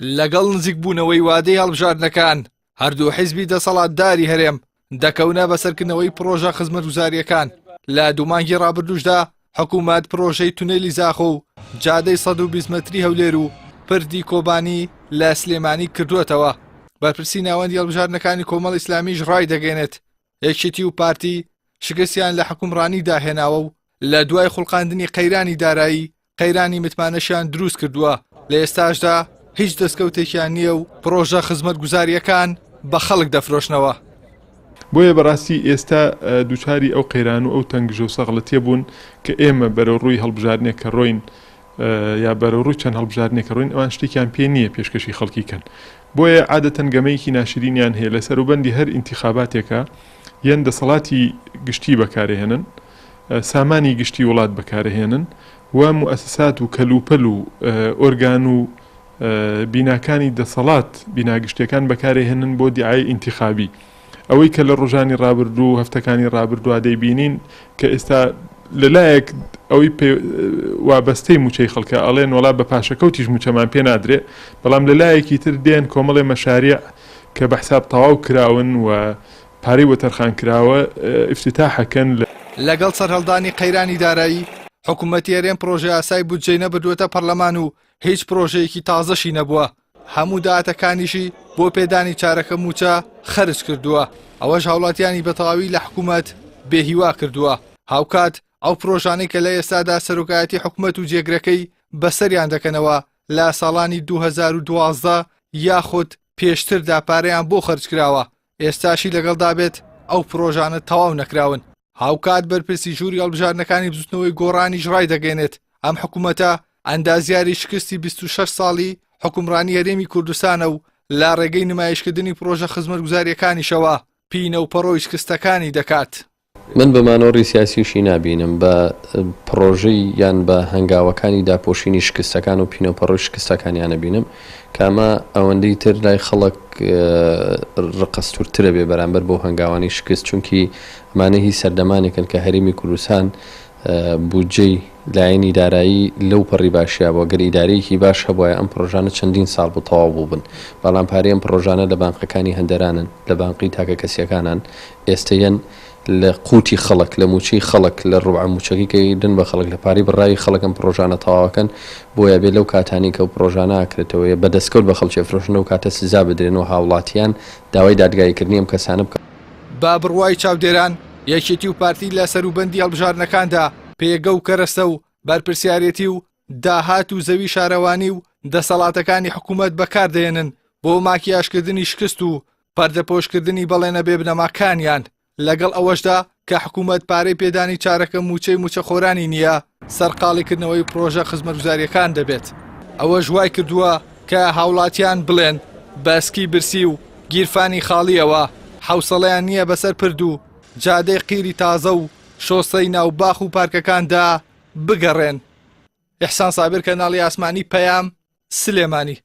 لەگەڵ نزیکبوونەوەی وادەی هەڵبژاردنەکان، هەردوو حیزبی دەسەڵاتداری هەرێم دەکەونە بەسەرکردنەوەی پڕۆژە خزمەتگوزارییەکان، لە دوو مانگی ڕابردووشدا حکوومەت پڕۆژەی تونێلی زاخۆ و جادەی 120 مەتری هەولێر و پردی کۆبانی لە سلێمانی کردووەتەوە. بەرپرسی ناوەندی هەڵبژاردنەکانی کۆمەڵی ئیسلامیش ڕایدەگەیەنێت، یەکێتی و پارتی شکستیان لە حوکمڕانیدا هێناوە و لە دوای خوڵقاندنی قەیرانی دارایی قەیرانی متمانەشیان دروست کردووە، لە ئێستاشدا هیچ دەستکەوتێکیان نییە و پڕۆژە خزمەتگوزارییەکان بە خەڵک دەفرۆشنەوە. بۆیە بەڕاستی ئێستا دووچاری ئەو قەیران و ئەو تەنگژە و سەغڵەتیە بوون کە ئێمە بەرەو ڕووی هەڵبژاردنێک کە ڕۆین یا بەرەو ڕووی چەند هەڵبژاردنێک کە ڕۆین ئەوان شتێکیان پێ نییە پێشکەشی خەڵکی کەن بۆیە عادەتەن گەمەیەکی ناشرینیان هەیە لە سەروبەندی هەر ئینتیخاباتێکا یەن دەسەڵاتی گشتی بەکارێهێنن سامانی گشتی وڵات بەکارەهێنن و موئەسەسات و کەلوپەل و ئۆرگان و بیناکانی دەسەڵات بینا گشتیەکان بەکارێهێنن بۆ دیعایەی ئینتیخابی. ئەوەی کە لە ڕۆژانی ڕابردوو و هەفتەکانی ڕابردووا دەیبینین کە ئێستا لە لایەک ئەوەی وابەستەی مووچەی خەڵکە ئەڵێن وەڵا بە پاشەکەوتیش مووچەمان پێ نادرێ بەڵام لە لایەکی تر دێن کۆمەڵێ مەشاریع کە بە حساب تەواو کراون و پارەی بۆ تەرخان کراوە ئیفتتاح ئەکەن. لەگەڵ سەرهەڵدانی قەیرانی دارایی، حکومەتی هەرێم پڕۆژەیاسای بودجەی نەبردووەتە پەرلەمان و هیچ پڕۆژەیەکی تازەشی نەبووە، هەموو داهاتەکانیشی بۆ پێدانی چارەکە مووچە خەرج کردووە، ئەوەش هاوڵاتیانی بەتەواوی لە حکومەت بێهیوا کردووە. هاوکات ئەو پڕۆژانەی کە لە ئێستادا سەرۆکایەتی حکومەت و جێگرەکەی بەسەریان دەکەنەوە لە ساڵانی 2012 یاخود پێشتردا پارەیان بۆ خەرجکراوە، ئێستاشی لەگەڵدا بێت ئەو پڕۆژانە تەواو نەکراون. هاوکات بەرپرسی ژووری هەڵبژاردنەکانی بزوتنەوەی گۆڕانیش ڕایدەگەێنێت ئەم حکوومەتە ئەندازیاری شکستی 26 ساڵی حکومڕانی هەرێمی کوردستانە و لە ڕێگەی نمایشکردنی پرۆژە خزمەتگوزاریەکانیشەوە پینە و پەڕۆی شکستەکانی دەکات. من بە مانۆڕی سیاسیشی نابینم، بە پڕۆژەی یان بە هەنگاوەکانی داپۆشینی شکستەکان و پینەوپەڕۆی شکستەکانیان ئەبینم کە ئەمە ئەوەندەی تر لای خەڵک ڕقەستوورترە بێ بەرامبەر بەو هەنگاوانەی شکست چونکی ئەمانە هی سەردەمانێکن کە هەرێمی کوردستان بودجەی لایەنی دارایی لەو پەڕی باشیا بوو گەر ئیدارەیەکی باش هەبوایە ئەم پڕۆژانە چەندین ساڵ بوو تەواو بووبن بەڵام پارەی ئەم پڕۆژانە لە بانقەکانی هەندەرانن لە بانقی تاکەکەسیەکانان ئێستە یەن لە قوتی خەڵک، لە موچەی خەڵک، لە ڕوبعە موچەکەی کە دەن بە خەڵک، لە پارەی بڕاوی خەڵک ئەم پڕۆژانە تەواوەکەن، بۆیە ئەبێ لەو کاتانەی کە ئەو پڕۆژانە ئەکرێتەوە یە بە دەستکەوت بە خەڵکی ئەفرۆشن لەو کاتە سزا بدرێن و هاوڵاتیان داوای دادگایی کردنی ئەم کەسانە بکەن. بە بڕوای چاودێران، یەکێتی و پارتی لە سەروبەندی هەڵبژاردنەکاندا پێگە و کەرەستە و بەرپرسیارێتی و داهات و زەوی شارەوانی و دەسەڵاتەکانی حکوومەت بەکاردەهێنن بۆ ماکیاژکردنی شکست و پەردەپۆشکردنی بەڵێنە بێبنەماکانیان، لەگەڵ ئەوەشدا کە حکوومەت پارەی پێدانی چارەکە مووچەی مووچەخۆرانی نییە، سەرقاڵی کردنەوەی پرۆژە خزمەتگوزارییەکان دەبێت. ئەوەش وای کردووە کە هاوڵاتیان بڵێن بە سکی برسی و گیرفانی خاڵییەوە حەوسەڵەیان نییە بەسەر پرد و جادەی قیری تازە و شۆستەی ناو باخ و پارکەکاندا بگەڕێن. ئیحسان سابیر کەناڵی ئاسمانی پەیام، سلێمانی.